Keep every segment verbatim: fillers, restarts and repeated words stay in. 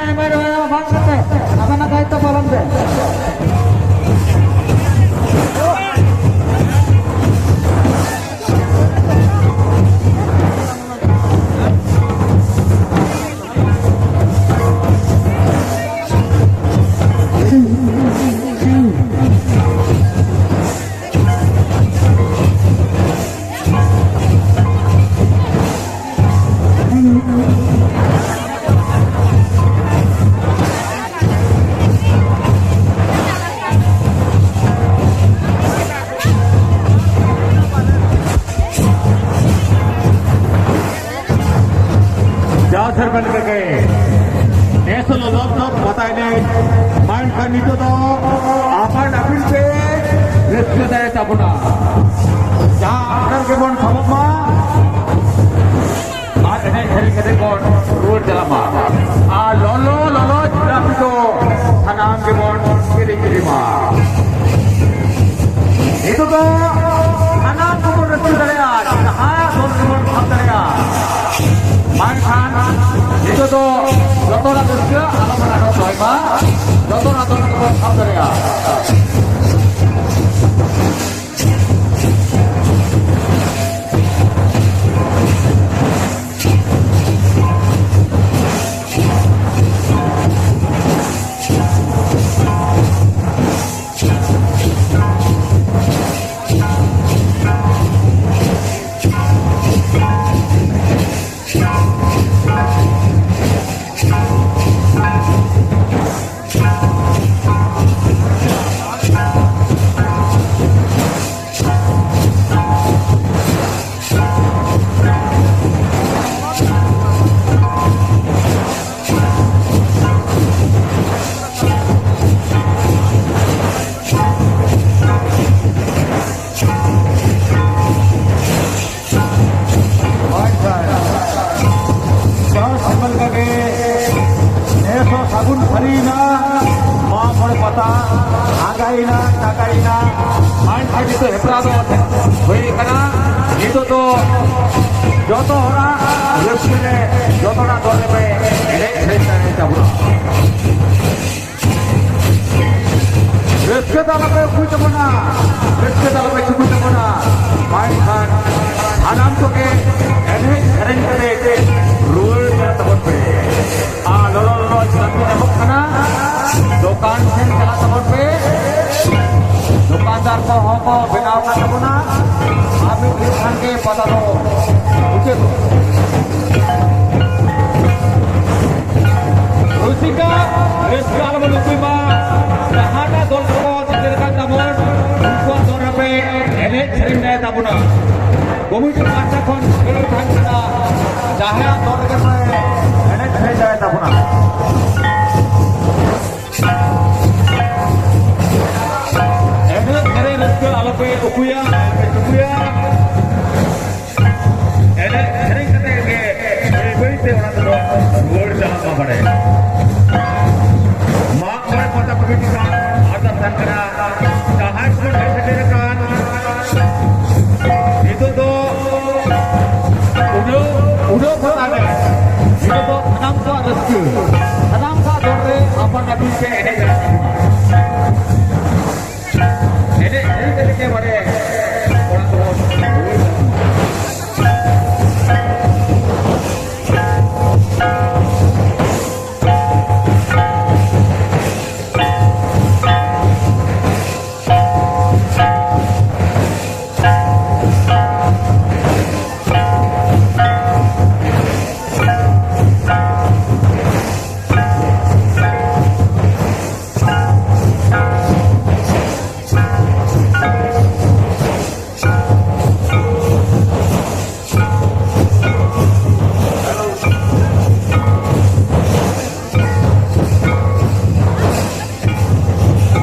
ᱮᱢᱟᱭ ᱨᱮᱦᱚᱸ ᱵᱟᱝ ᱠᱟᱛᱮ ᱟᱵᱮᱱᱟᱜ ᱫᱟᱭᱤᱛᱛᱚ ᱯᱟᱞᱚᱱ ᱵᱮᱱ᱾ ᱡᱟᱣ ᱥᱮᱨᱢᱟ ᱞᱮᱠᱟᱜᱮ ᱱᱮᱥ ᱦᱚᱸ ᱞᱚᱞᱚ ᱫᱚ ᱯᱟᱛᱟ ᱮᱱᱮᱡ, ᱢᱮᱱᱠᱷᱟᱱ ᱱᱤᱛᱚᱜ ᱫᱚ ᱟᱯᱟᱱ ᱟᱹᱯᱤᱱ ᱛᱮ ᱨᱟᱹᱥᱠᱟᱹ ᱫᱟᱲᱮ ᱛᱟᱵᱚᱱᱟ᱾ ᱡᱟᱦᱟᱸ ᱟᱠᱷᱲᱟ ᱨᱮᱜᱮ ᱵᱚᱱ ᱥᱟᱵᱚᱜ ᱢᱟ ᱟᱨ ᱮᱱᱮᱡ ᱥᱮᱨᱮᱧ ᱠᱟᱛᱮ ᱵᱚᱱ ᱨᱩᱣᱟᱹᱲ ᱪᱟᱞᱟᱜ ᱢᱟ᱾ ᱟᱨ ᱞᱚᱞᱚ ᱞᱚᱞᱚ ᱡᱷᱤᱞᱟᱯᱤ ᱫᱚ ᱥᱟᱱᱟᱢ ᱜᱮᱵᱚᱱ ᱠᱤᱨᱤᱧ ᱤᱫᱤ ᱢᱟ᱾ ᱱᱤᱛᱚᱜ ᱫᱚ ᱥᱟᱱᱟᱢ ᱠᱚᱵᱚᱱ ᱨᱟᱹᱥᱠᱟᱹ ᱫᱟᱲᱮᱭᱟᱜᱼᱟ, ᱡᱟᱦᱟᱸ ᱫᱚᱞ ᱨᱮᱵᱚᱱ ᱥᱟᱵ ᱫᱟᱲᱮᱭᱟᱜᱼᱟ᱾ ᱵᱟᱝᱠᱷᱟᱱ ᱱᱤᱛᱚᱜ ᱫᱚ ᱡᱚᱛᱚ ᱦᱚᱲᱟᱜ ᱨᱟᱹᱥᱠᱟᱹ ᱟᱞᱚ ᱵᱚᱱ ᱟᱴᱚᱠ ᱫᱚᱦᱚᱭ ᱢᱟ, ᱡᱚᱛᱚ ᱦᱚᱲᱟᱜ ᱫᱚᱞ ᱨᱮᱵᱚᱱ ᱥᱟᱵ ᱫᱟᱲᱮᱭᱟᱜᱼᱟ᱾ ᱦᱳᱭ ᱥᱟᱨ, ᱡᱟᱣ ᱥᱮᱨᱢᱟ ᱞᱮᱠᱟᱜᱮ ᱱᱮᱥ ᱦᱚᱸ ᱥᱟᱹᱜᱩᱱ ᱥᱟᱹᱨᱤᱭᱮᱱᱟ, ᱢᱟᱜ ᱢᱚᱬᱮ ᱯᱟᱛᱟ ᱟᱸᱜᱟᱭᱮᱱᱟ, ᱪᱟᱸᱜᱟᱭᱮᱱᱟ, ᱢᱮᱱᱠᱷᱟᱱ ᱱᱤᱛᱚᱜ ᱦᱮᱯᱨᱟᱣ ᱫᱚ ᱦᱩᱭ ᱟᱠᱟᱱᱟ᱾ ᱱᱤᱛᱚᱜ ᱫᱚ ᱡᱚᱛᱚ ᱦᱚᱲᱟᱜ ᱨᱟᱹᱥᱠᱟᱹ ᱨᱮ ᱡᱚᱛᱚ ᱦᱚᱲᱟᱜ ᱫᱚᱞ ᱨᱮᱯᱮ ᱮᱱᱮᱡ ᱥᱮᱨᱮᱧ ᱫᱟᱲᱮᱭᱟᱜ ᱛᱟᱵᱚᱱᱟ᱾ ᱵᱮᱱᱟᱣ ᱠᱟᱜ ᱛᱟᱵᱚᱱᱟ᱾ ᱟᱨ ᱢᱤᱫ ᱜᱷᱟᱹᱲᱤᱡ ᱠᱷᱟᱱ ᱜᱮ ᱯᱟᱛᱟ ᱫᱚ ᱢᱩᱪᱟᱹᱫᱚᱜᱼᱟ᱾ ᱨᱩᱥᱤᱠᱟ, ᱨᱟᱹᱥᱠᱟᱹ ᱟᱞᱚᱵᱚᱱ ᱩᱠᱩᱭ ᱢᱟ᱾ ᱡᱟᱦᱟᱸᱴᱟᱜ ᱫᱚᱞ ᱠᱚ ᱥᱮᱴᱮᱨ ᱟᱠᱟᱱ ᱛᱟᱵᱚᱱ, ᱩᱱᱠᱩᱣᱟᱜ ᱫᱚᱞ ᱨᱮᱯᱮ ᱮᱱᱮᱡ ᱥᱮᱨᱮᱧ ᱫᱟᱲᱮ ᱛᱟᱵᱚᱱᱟ᱾ ᱠᱚᱢᱤᱴᱤ ᱯᱟᱦᱴᱟ ᱠᱷᱚᱱ ᱠᱷᱮᱞᱳᱰ ᱛᱟᱦᱮᱱ ᱠᱟᱱᱟ, ᱡᱟᱦᱟᱸᱭᱟᱜ ᱫᱚᱞ ᱨᱮᱜᱮ ᱯᱮ ᱮᱱᱮᱡ ᱥᱮᱨᱮᱧ ᱫᱟᱲᱮ ᱛᱟᱵᱚᱱᱟ᱾ ᱮᱱᱮᱡ ᱥᱮᱨᱮᱧ ᱨᱟᱹᱥᱠᱟᱹ ᱟᱞᱚᱯᱮ ᱩᱠᱩᱭᱟ, ᱟᱞᱚᱯᱮ ᱪᱩᱠᱩᱭᱟ᱾ ᱮᱱᱮᱡ ᱥᱮᱨᱮᱧ ᱠᱟᱛᱮ ᱜᱮ ᱵᱟᱹᱭ ᱵᱟᱹᱭ ᱛᱮ ᱚᱲᱟᱜ ᱫᱚ ᱨᱩᱣᱟᱹᱲ ᱪᱟᱞᱟᱜ ᱢᱟ ᱵᱟᱲᱮ᱾ ᱢᱟᱜ ᱢᱚᱬᱮ ᱯᱟᱛᱟ ᱠᱚᱢᱤᱴᱤ ᱠᱷᱚᱱ ᱟᱨᱫᱟᱥ ᱛᱟᱦᱮᱱ ᱠᱟᱱᱟ, ᱡᱟᱦᱟᱸᱭ ᱠᱚᱵᱚᱱ ᱦᱮᱡ ᱥᱮᱴᱮᱨ ᱟᱠᱟᱱ, ᱱᱤᱛᱚᱜ ᱫᱚ ᱩᱰᱟᱹᱣ, ᱩᱰᱟᱹᱣ ᱯᱟᱛᱟ ᱨᱮ ᱱᱤᱛᱚᱜ ᱫᱚ ᱥᱟᱱᱟᱢ ᱠᱚᱣᱟᱜ ᱨᱟᱹᱥᱠᱟᱹ, ᱥᱟᱱᱟᱢ ᱠᱚᱣᱟᱜ ᱫᱚᱞ ᱨᱮ ᱟᱯᱟᱱ ᱟᱹᱯᱤᱱ ᱯᱮ ᱮᱱᱮᱡ ᱫᱟᱲᱮᱭᱟᱜ ᱠᱟᱱᱟ᱾ ᱮᱱᱮᱡ ᱥᱮᱨᱮᱧ ᱛᱮᱜᱮ ᱵᱟᱲᱮ ᱚᱲᱟᱜ ᱫᱚᱵᱚᱱ ᱨᱩᱣᱟᱹᱲ ᱪᱟᱞᱟᱜ ᱢᱟ᱾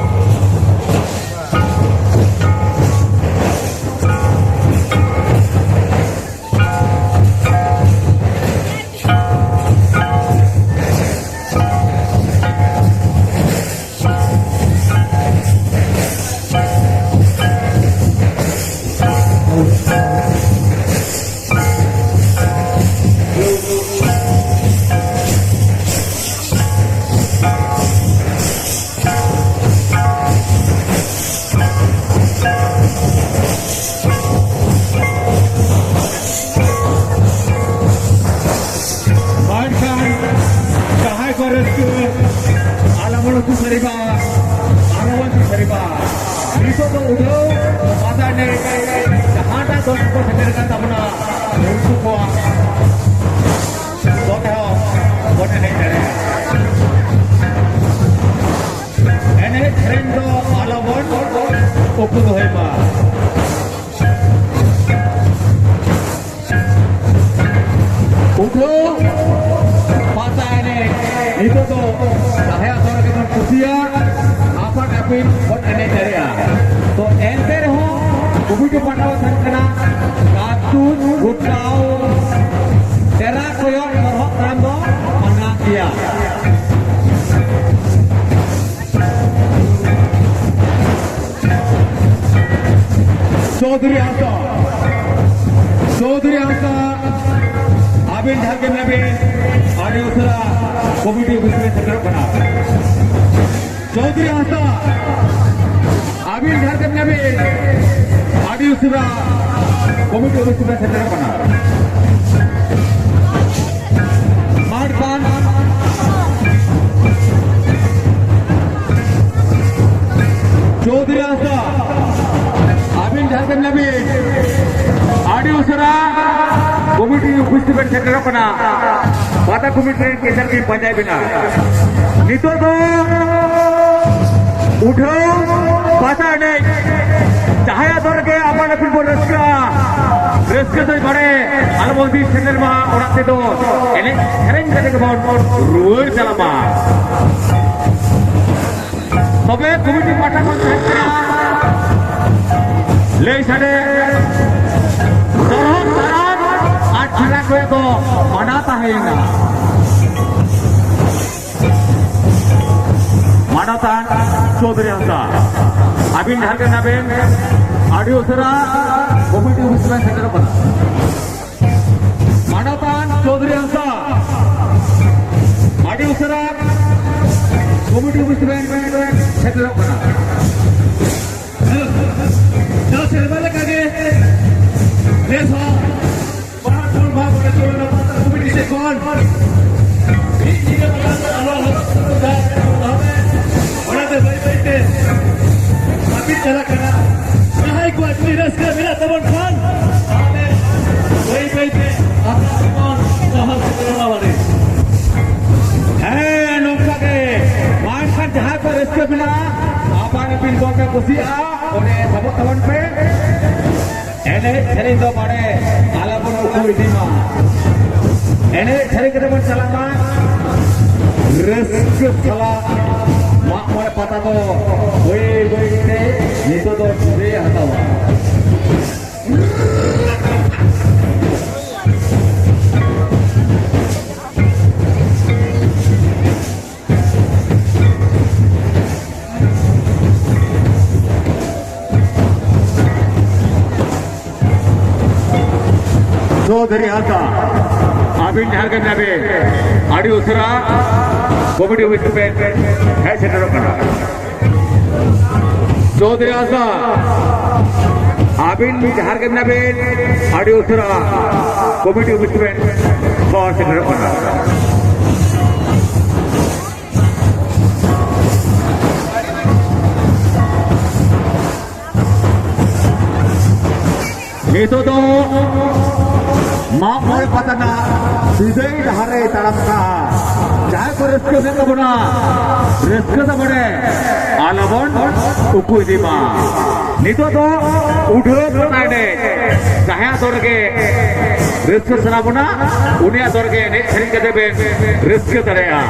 ᱢᱮᱱᱠᱷᱟᱱ ᱡᱟᱦᱟᱸᱭ ᱠᱚ ᱨᱟᱹᱥᱠᱟᱹ, ᱟᱞᱚ ᱵᱚᱱ ᱩᱫᱩᱜ ᱥᱟᱹᱨᱤ ᱢᱟ, ᱟᱞᱚ ᱵᱚᱱ ᱩᱫᱩᱜ ᱥᱟᱹᱨᱤ ᱢᱟ᱾ ᱱᱤᱛᱚᱜ ᱫᱚ ᱩᱰᱟᱹᱣ ᱡᱟᱦᱟᱸᱴᱟᱜ ᱫᱚᱞ ᱠᱚ ᱥᱮᱴᱮᱨ ᱠᱟᱱ ᱛᱟᱵᱚᱱᱟ, ᱩᱱᱠᱩ ᱠᱚᱣᱟᱜ ᱫᱚᱞ ᱦᱚᱸ ᱵᱚᱱ ᱮᱱᱮᱡ ᱫᱟᱲᱮᱭᱟᱜᱼᱟ᱾ ᱮᱱᱮᱡ ᱥᱮᱨᱮᱧ ᱫᱚ ᱟᱞᱚᱵᱚᱱ ᱩᱠᱩ ᱫᱚᱦᱚᱭ ᱢᱟ᱾ ᱩᱰᱷᱟᱹᱣ ᱯᱟᱛᱟ ᱮᱱᱮᱡ ᱱᱤᱛᱚᱜ ᱫᱚ ᱡᱟᱦᱟᱸᱭᱟᱜ ᱫᱚᱞ ᱜᱮᱵᱚᱱ ᱠᱩᱥᱤᱭᱟᱜ, ᱟᱯᱟᱱ ᱟᱹᱯᱤᱱ ᱵᱚᱱ ᱮᱱᱮᱡ ᱫᱟᱲᱮᱭᱟᱜᱼᱟ᱾ ᱛᱚ ᱮᱱᱛᱮ ᱨᱮᱦᱚᱸ ᱠᱚᱢᱤᱴᱤ ᱯᱟᱦᱴᱟ ᱥᱮᱱ ᱠᱷᱚᱱᱟᱜ ᱠᱟᱨᱛᱩᱡᱽ, ᱜᱚᱴᱟᱣ, ᱰᱮᱨᱟ ᱠᱚᱭᱚᱜ ᱛᱚᱨᱦᱚᱫ ᱛᱟᱲᱟᱢ ᱫᱚ ᱢᱟᱱᱟ ᱜᱮᱭᱟ᱾ ᱪᱳᱣᱫᱷᱩᱨᱤ ᱦᱟᱸᱥᱫᱟ, ᱪᱳᱣᱫᱷᱩᱨᱤ ᱦᱟᱸᱥᱫᱟ, ᱟᱹᱵᱤᱱ ᱡᱟᱦᱟᱸ ᱜᱮ ᱢᱮᱱᱟᱜ ᱵᱤᱱ, ᱟᱹᱰᱤ ᱩᱥᱟᱹᱨᱟ ᱠᱚᱢᱤᱴᱤ ᱚᱯᱷᱤᱥ ᱨᱮ ᱥᱮᱴᱮᱨᱚᱜ ᱠᱟᱱᱟ᱾ ᱪᱳᱣᱫᱷᱩᱨᱤ ᱦᱟᱸᱥᱫᱟ, ᱟᱹᱵᱤᱱ ᱡᱟᱦᱟᱸ ᱜᱮ ᱢᱮᱱᱟᱜ ᱵᱤᱱ, ᱟᱹᱰᱤ ᱩᱥᱟᱹᱨᱟ ᱠᱚᱢᱤᱴᱤ ᱚᱯᱷᱤᱥ ᱨᱮ ᱥᱮᱴᱮᱨᱚᱜ ᱠᱟᱱᱟ᱾ ᱢᱟᱨᱰᱟᱱ ᱪᱳᱣᱫᱷᱩᱨᱤ ᱦᱟᱸᱥᱫᱟ, ᱟᱹᱵᱤᱱ ᱡᱟᱦᱟᱸ ᱥᱮᱫ ᱢᱮᱱᱟᱜ ᱵᱤᱱ, ᱟᱹᱰᱤ ᱩᱥᱟᱹᱨᱟ ᱠᱚᱢᱤᱴᱤ ᱚᱯᱷᱤᱥ ᱛᱮᱵᱮᱱ ᱥᱮᱴᱮᱨᱚᱜ ᱠᱟᱱᱟ᱾ ᱯᱟᱛᱟ ᱠᱚᱢᱤᱴᱤ ᱨᱮᱱ ᱠᱮᱥᱤᱭᱟᱨ ᱠᱤᱱ ᱯᱟᱸᱡᱟᱭ ᱵᱮᱱᱟ᱾ ᱱᱤᱛᱚᱜ ᱫᱚ ᱩᱰᱷᱟᱹᱣ ᱯᱟᱛᱟ ᱮᱱᱮᱡ, ᱡᱟᱦᱟᱸᱭᱟᱜ ᱫᱚᱞ ᱜᱮ ᱟᱯᱟᱱ ᱟᱹᱯᱤᱱ ᱵᱚᱱ ᱨᱟᱹᱥᱠᱟᱹᱜᱼᱟ, ᱨᱟᱹᱥᱠᱟᱹ ᱫᱚ ᱵᱟᱲᱮ ᱟᱞᱚᱵᱚᱱ ᱤᱫᱤ ᱥᱮᱴᱮᱨ ᱢᱟ ᱚᱲᱟᱜ ᱛᱮᱫᱚ, ᱮᱱᱮᱡ ᱥᱮᱨᱮᱧ ᱠᱟᱛᱮ ᱜᱮᱵᱚᱱ ᱨᱩᱣᱟᱹᱲ ᱪᱟᱞᱟᱜ ᱢᱟ᱾ ᱛᱚᱵᱮ ᱠᱚᱢᱤᱴᱤ ᱯᱟᱦᱴᱟ ᱠᱷᱚᱱ ᱛᱟᱦᱮᱸ ᱠᱟᱱᱟ ᱞᱟᱹᱭ ᱥᱟᱰᱮ, ᱛᱚᱨᱦᱚᱫ ᱛᱟᱲᱟᱢ ᱟᱨ ᱪᱷᱟᱲᱟ ᱠᱚᱭᱚᱜ ᱫᱚ ᱢᱟᱱᱟ ᱛᱟᱦᱮᱸᱭᱮᱱᱟ᱾ ᱢᱟᱱᱚᱛᱟᱱ ᱪᱳᱣᱫᱷᱩᱨᱤ ᱦᱟᱸᱥᱫᱟ, ᱟᱹᱵᱤᱱ ᱡᱟᱦᱟᱸ ᱨᱮᱜᱮ ᱢᱮᱱᱟᱜ ᱵᱤᱱ, ᱟᱹᱰᱤ ᱩᱥᱟᱹᱨᱟ ᱠᱚᱢᱤᱴᱤ ᱚᱯᱷᱤᱥ ᱨᱮ ᱥᱮᱴᱮᱨᱚᱜ ᱠᱟᱱᱟ᱾ ᱢᱟᱱᱚᱛᱟᱱ ᱪᱳᱣᱫᱷᱩᱨᱤ ᱦᱟᱸᱥᱫᱟ, ᱟᱹᱰᱤ ᱩᱥᱟᱹᱨᱟ ᱠᱚᱢᱤᱴᱤ ᱚᱯᱷᱤᱥ ᱨᱮ ᱥᱮᱴᱮᱨᱚᱜ ᱠᱟᱱᱟ᱾ ᱡᱟᱣ ᱥᱮᱨᱢᱟ ᱞᱮᱠᱟᱜᱮ ᱱᱮᱥ ᱦᱚᱸ ᱵᱟᱦᱟ ᱠᱷᱚᱱ ᱵᱟᱦᱟ ᱵᱚᱸᱜᱟ ᱪᱚᱞᱚᱱᱟ ᱯᱟᱛᱟ ᱠᱚᱢᱤᱴᱤ ᱥᱮᱫ ᱠᱷᱚᱱ ᱢᱤᱫ ᱧᱤᱫᱟᱹ ᱵᱟᱦᱟ ᱫᱚ ᱟᱞᱚ ᱦᱚᱨᱚᱜ ᱥᱟᱹᱛ ᱫᱚᱦᱚ ᱢᱮ᱾ ᱚᱱᱟᱛᱮ ᱵᱟᱹᱭ ᱵᱟᱹᱭ ᱛᱮ ᱦᱟᱹᱯᱤᱫ ᱪᱟᱞᱟᱜ ᱠᱟᱱᱟ᱾ ᱡᱟᱦᱟᱸᱭ ᱠᱚᱣᱟᱜ ᱡᱩᱫᱤ ᱨᱟᱹᱥᱠᱟᱹ ᱢᱮᱱᱟᱜᱼᱟ, ᱟᱯᱟᱱ ᱟᱹᱯᱤᱱ ᱵᱚᱞ ᱯᱮ ᱠᱩᱥᱤᱭᱟᱜᱼᱟ, ᱚᱸᱰᱮ ᱥᱟᱵᱚᱜ ᱛᱟᱵᱚᱱ ᱯᱮ᱾ ᱮᱱᱮᱡ ᱥᱮᱨᱮᱧ ᱫᱚ ᱵᱟᱲᱮ ᱟᱞᱚᱵᱚᱱ ᱩᱠᱩ ᱤᱫᱤ ᱢᱟ᱾ ᱮᱱᱮᱡ ᱥᱮᱨᱮᱧ ᱠᱟᱛᱮ ᱵᱚᱱ ᱪᱟᱞᱟᱜ ᱢᱟ᱾ ᱨᱟᱹᱥᱠᱟᱹ ᱥᱟᱞᱟᱜ ᱢᱟᱜ ᱢᱚᱬᱮ ᱯᱟᱛᱟ ᱫᱚ ᱵᱟᱹᱭ ᱵᱟᱹᱭ ᱛᱮ ᱱᱤᱛᱚᱜ ᱫᱚ ᱰᱷᱤᱞᱟᱹᱭ ᱦᱟᱛᱟᱣᱟ᱾ ᱪᱳᱣᱫᱷᱩᱨᱤ ᱦᱟᱸᱥᱫᱟ, ᱟᱹᱵᱤᱱ ᱡᱟᱦᱟᱸ ᱜᱮ ᱢᱮᱱᱟᱜ ᱵᱤᱱ, ᱟᱹᱰᱤ ᱩᱥᱟᱹᱨᱟ ᱠᱚᱢᱤᱴᱤ ᱚᱯᱷᱤᱥ ᱯᱮ ᱦᱮᱡ ᱥᱮᱴᱮᱨᱚᱜ ᱠᱟᱱᱟ᱾ ᱪᱳᱣᱫᱷᱩᱨᱤ ᱦᱟᱸᱥᱫᱟ, ᱟᱹᱵᱤᱱ ᱡᱟᱦᱟᱸ ᱨᱮᱜᱮ ᱢᱮᱱᱟᱜ ᱵᱤᱱ, ᱟᱹᱰᱤ ᱩᱥᱟᱹᱨᱟ ᱠᱚᱢᱤᱴᱤ ᱚᱯᱷᱤᱥ ᱵᱮᱱ ᱦᱚᱨ ᱥᱮᱴᱮᱨᱚᱜ ᱠᱟᱱᱟ᱾ ᱱᱤᱛᱚᱜ ᱫᱚ ᱢᱟᱜ ᱢᱚᱬᱮ ᱯᱟᱛᱟ ᱨᱮᱱᱟᱜ ᱵᱤᱫᱟᱹᱭ ᱰᱟᱦᱟᱨ ᱨᱮ ᱛᱟᱲᱟᱢ ᱠᱟᱜᱼᱟ᱾ ᱡᱟᱦᱟᱸᱭ ᱠᱚ ᱨᱟᱹᱥᱠᱟᱹ ᱢᱮᱱᱟᱜ ᱛᱟᱵᱚᱱᱟ, ᱨᱟᱹᱥᱠᱟᱹ ᱛᱟᱵᱚᱱᱮ ᱟᱞᱚᱵᱚᱱ ᱩᱠᱩ ᱤᱫᱤ ᱢᱟ᱾ ᱱᱤᱛᱚᱜ ᱫᱚ ᱩᱰᱷᱟᱹᱣ ᱯᱟᱛᱟ ᱮᱱᱮᱡ, ᱡᱟᱦᱟᱸᱭᱟᱜ ᱫᱚᱞ ᱨᱮᱜᱮ ᱨᱟᱹᱥᱠᱟᱹ ᱥᱟᱱᱟ ᱵᱚᱱᱟ, ᱩᱱᱤᱭᱟᱜ ᱫᱚᱞ ᱨᱮᱜᱮ ᱮᱱᱮᱡ ᱥᱮᱨᱮᱧ ᱠᱟᱛᱮ ᱵᱮᱱ ᱨᱟᱹᱥᱠᱟᱹ ᱫᱟᱲᱮᱭᱟᱜᱼᱟ᱾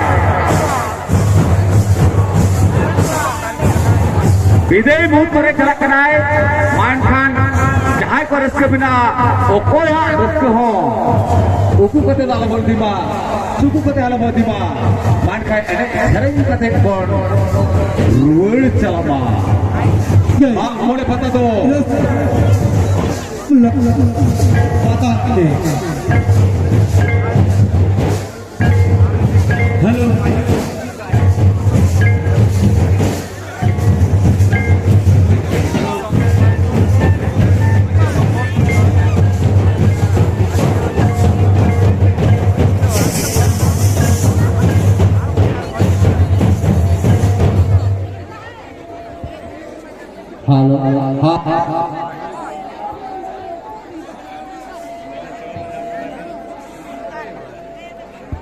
ᱵᱤᱫᱟᱹᱭ ᱢᱩᱦᱩᱨᱛᱚ ᱨᱮ ᱪᱟᱞᱟᱜ ᱠᱟᱱᱟᱭ, ᱢᱮᱱᱠᱷᱟᱱ ᱡᱟᱦᱟᱸᱭ ᱠᱚ ᱨᱟᱹᱥᱠᱟᱹ ᱢᱮᱱᱟᱜᱼᱟ, ᱚᱠᱚᱭᱟᱜ ᱨᱟᱹᱥᱠᱟᱹ ᱦᱚᱸ ᱩᱠᱩ ᱠᱟᱛᱮ ᱫᱚ ᱟᱞᱚᱵᱚᱱ ᱤᱫᱤ ᱢᱟ, ᱪᱩᱠᱩ ᱠᱟᱛᱮ ᱟᱞᱚᱵᱚᱱ ᱤᱫᱤ ᱢᱟ, ᱢᱮᱱᱠᱷᱟᱱ ᱮᱱᱮᱡ ᱥᱮᱨᱮᱧ ᱠᱟᱛᱮ ᱵᱚᱱ ᱨᱩᱣᱟᱹᱲ ᱪᱟᱞᱟᱜ ᱢᱟ᱾ ᱢᱟᱜ ᱢᱚᱬᱮ ᱯᱟᱛᱟ ᱫᱚ ᱯᱟᱛᱟ ᱮᱱᱮᱡ᱾ ᱦᱮᱞᱳ᱾ Halo, halo, halo.